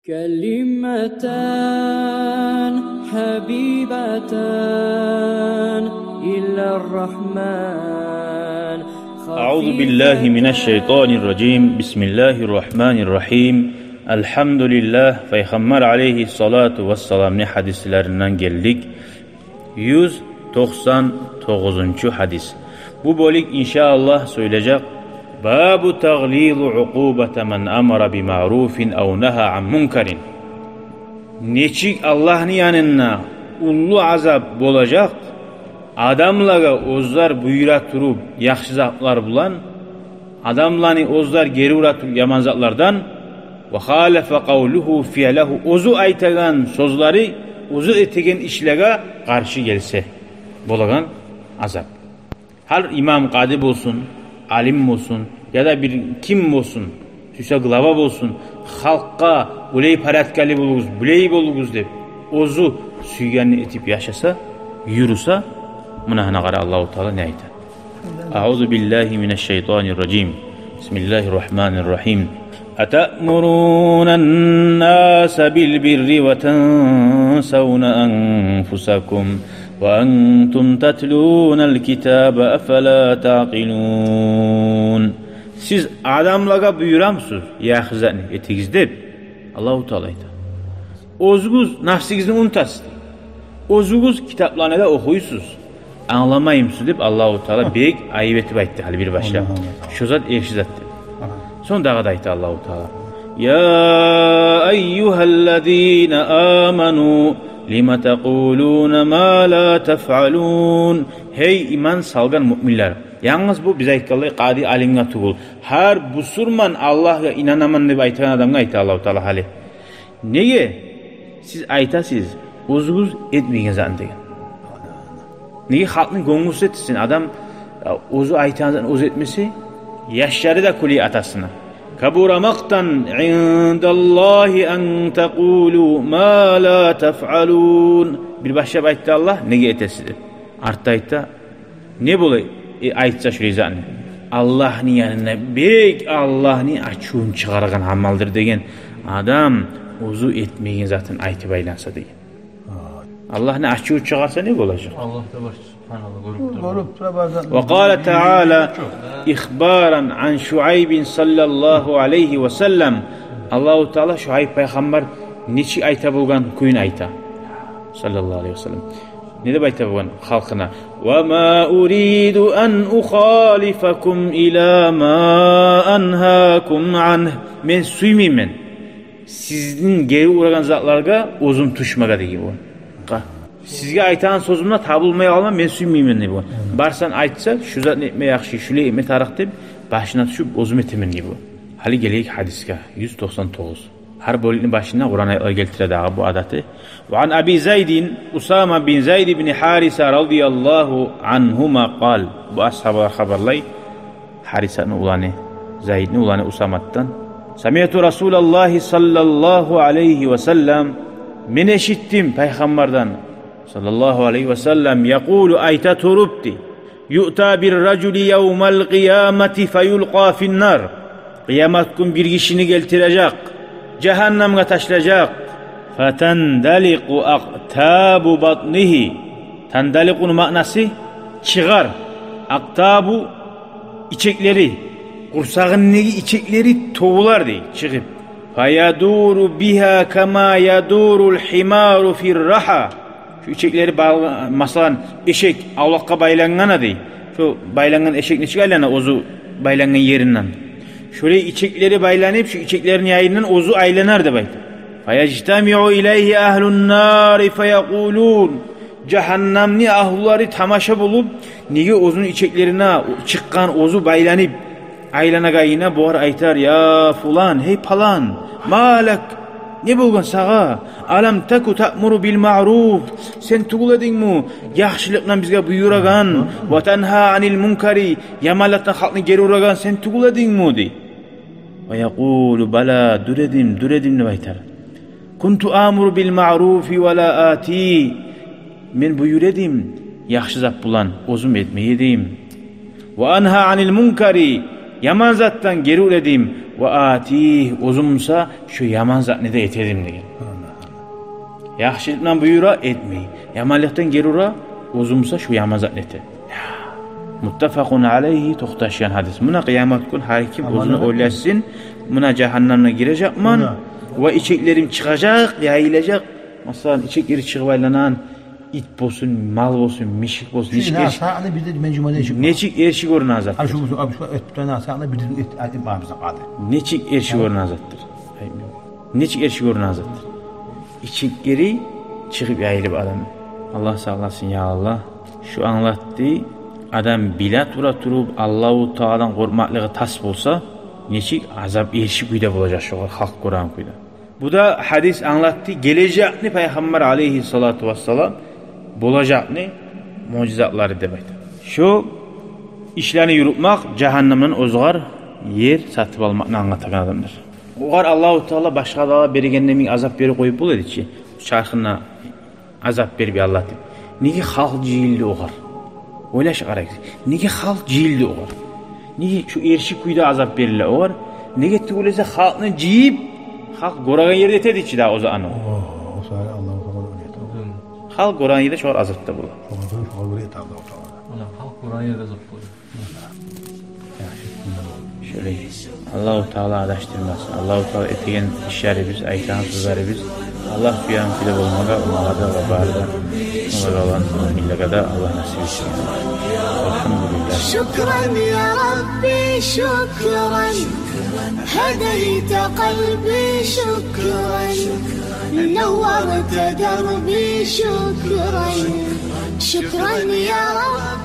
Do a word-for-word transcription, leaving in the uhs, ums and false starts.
كلمتان حبيبتان إلى الرحمن. أعوذ بالله من الشيطان الرجيم. بسم الله الرحمن الرحيم. الحمد لله. Пайхаммар алейгьиссалату вассаламны гьадислеринден гелдик. Юз токъсан тогъузунчу гьадис. Бу бёлюк, иншааллагь, сёйлежек: باب تغليظ عقوبة من أمر بمعروف أو نهى عن منكر. Нечик Аллагьны янында уллу азап болажакъ адамлагъа оьзлер буюра туруп яхшы затлар булан, адамланы оьзлер гери ура туруп яман затлардан. وخالف قوله فعله, оьзю айтагъан сёзлери оьзю этеген ишлеге къаршы гелсе болагъан азап. Гьар имам, къади болсун, алим болсун, яда бир ким болсун, тюгюл глава болсун, халкъгъа булай порядкалы болугъуз, булай болугъуз деп, оьзю сюйгенни этип яшаса, юрюсе, муна гьана къара, Аллагьу Таала не айта. أعوذ بالله من الشيطان الرجيم. بسم الله الرحمن الرحيم. أتأمرون الناس بالبر وتنسون أنفسكم وأنتم تتلون الكتاب أفلا تعقلون. Сиз адамлагъа буюрамысыз яхшы затны этигиз деп, Аллагьу Таала айта. Оьзюгюз напсигизни унутасыз. Оьзюгюз китапланы да охуйсуз. Англамаймысыз деп Аллагьу Таала бек айып этип айтды гьали бир башлап. Шу зат эрши зат деп. Сонг дагъы да айта Аллагьу Таала: يا أيها الذين آمنوا لم تقولون ما لا تفعلون. Гьей иман салгъан муъминлер. Янгыз бу биз айтгъанлай къади, алимге тюгюл, гьар бусурман, Аллагьгъа инанаман деп айтагъан адамгъа айта Аллагьу Таала гьали. Неге сиз айтасыз оьзюгюз этмеген затны деген? Неге халкъны гёнгюсю этсин адам, оьзю айтагъан затны оьзю этмесе, яшлары да кюлей атасына. كبر مقتا عند الله أن تقولوا ما لا تفعلون. Бир башлап айтды Аллагь, неге этесиз деп. Артда айтды, не бола, э, айтса шулай затны? Аллагьны янында бек Аллагьны ачувун чыгъаргъан амалдыр деген, адам оьзю этмеген затын айтып айланса деген. Аллагьны ачуву чыгъарса не болажакъ? Аллагь да бар, субгьаналлагь, гёрюп тура. Гёрюп тура базар. وقال تعالى إخبارا عن شعيب صلى الله عليه وسلم. Аллагьу Таала Шуайб пайхаммар нечик айта болгъан кюйню айта. Саллаллагьу алайгьи ва саллам. Не деп айта болгъан халкъына? وما أريد أن أخالفكم إلى ما أنهاكم عنه. Мен сюймеймен сизин гери урагъан затларгъа оьзюм тюшмеге деген болгъан. Къа-, сизге айтагъан сёзюмде табылмай къалма мен сюймеймен деген болгъан. Барсанг айтса, шу затны этме яхшы, шулай этме тарыкъ деп, башына тюшюп, оьзюм этемен деген болгъан. Гьали гелейик гьадисге, юз токъсан тогъуз. Гьар бёлюкню башында Къуран аятлар гелтире дагъы бу адаты. وعن أبي زيد أسامة بن زيد بن حارثة رضي الله عنهما قال. Бу асгьабалар хабарлай, Гьарисатны уланы, Зайдны уланы Усаматдан. سمعت رسول الله صلى الله عليه وسلم. Мен эшитдим Пайхаммардан, саллаллагьу алайгьи ва саллам, يقول, айта туруп дей: يؤتى بالرجل يوم القيامة فيلقى في النار. Къыямат гюн бир гишини гелтирежек, жагьаннамгъа ташлажакъ. فتندلق أقتاب بطنه. Тандаликъуну маънасы чыгъар. Акътабу, ичеклери, къурсагъындагъы ичеклери тёгюлер дей, чыгъып. فيدور بها كما يدور الحمار في الرحى. Шу ичеклери, масала, эшек авлакъгъа байлангъан дей. Шу байлангъан эшек нечик айлана, оьзю байлангъан еринден. Шолай ичеклери байланып, шу ичеклерини янындан оьзю айланар деп айта. فيجتمع إليه أهل النار فيقولون. Жагьаннамны агьлулары тамаша болуп, неге оьзюню ичеклерине чыкъгъан, оьзю байланып айланагъанына, булар айтар: يا فلان, гьей палан, ما لك, не болгъан сагъа? ألم تك تأمر بالمعروف, сен тюгюл эдингми яхшылыкъдан бизге буюрагъан, وتنهى عن المنكر, яманлыкъдан халкъны гери урагъан сен тюгюл эдингми дей. ويقول بلى, дюр эдим, дюр эдим деп айтар. كنت آمر بالمعروف ولا آتي. Мен буюр эдим яхшы зат булан, оьзюм этмей эдим. وأنهى عن المنكر, Яман затдан гери ура эдим, ва атигь, оьзюм буса шо яман затны да эте эдим деген. Яхшылыкъдан буюра, этмей. Яманлыкъдан гери ура, оьзюм буса шо яман затны эте. Муттафакъун алайгьи, токъташгъан гьадис. Муна къыямат гюн гьар ким оьзюне ойлашсын, муна жагьаннемге гирежекмен, ва ичеклерим чыгъажакъ, яйылажакъ. Масала, ичеклери чыгъып айланагъан ит болсун, мал болсун, мишик болсун, нечик эрши гёрюне азапдыр. Нечик эрши гёрюне азапдыр. Нечик эрши гёрюне азапдыр. Ичеклери чыгъып яйылып адам. Аллагь сакъласын, я Аллагь. Шу англатды, адам биле тура туруп Аллагьу Тааладан къоркъмакълыгъы тас болса, нечик азап эрши кюйде болажакъ шогъар, халкъ гёреген кюйде. Бу да гьадис англатды гележекни Пайхаммар алайгьиссалату вассалам болажакъны муъжизатлары деп айта. Шо ишлени юрютмек жагьаннемден оьзюне ер сатып алмакъны англатагъан адамдыр. Огъар Аллагьу Таала башгъа да бергенде минг азап берип къоюп бола эди чи, чархына азап берип яллатып. Неге халкъ жыйылды огъар? Ойлашып къарагъыз. Неге халкъ жыйылды огъар? Неге шу эрши кюйде азап бериле огъар? Неге тюгюл эсе халкъны жыйып, халкъ гёреген ерде эте эди чи дагъы оьзю аны. О, о саялы Аллагьу Таала оьле эте. Халкъ гёреген ерде шогъар азап да бола. Шогъар гёре, шогъар гёре эте Аллагьу Таала. Муна халкъ гёреген ерде азап бола. Шолай. Аллагьу Таала адашдырмасын. Аллагьу Таала этеген ишлерибиз, айтагъан сёзлерибиз Аллагь сюеген кюйде болмагъа, умагъа да ва бары да, умагъа да, миллетге де Аллагь насип этсин. Альхамдулиллагь. شكرا يا ربي، شكرا. هديت قلبي، شكرا. نورت دربي، شكرا. شكرا يا رب.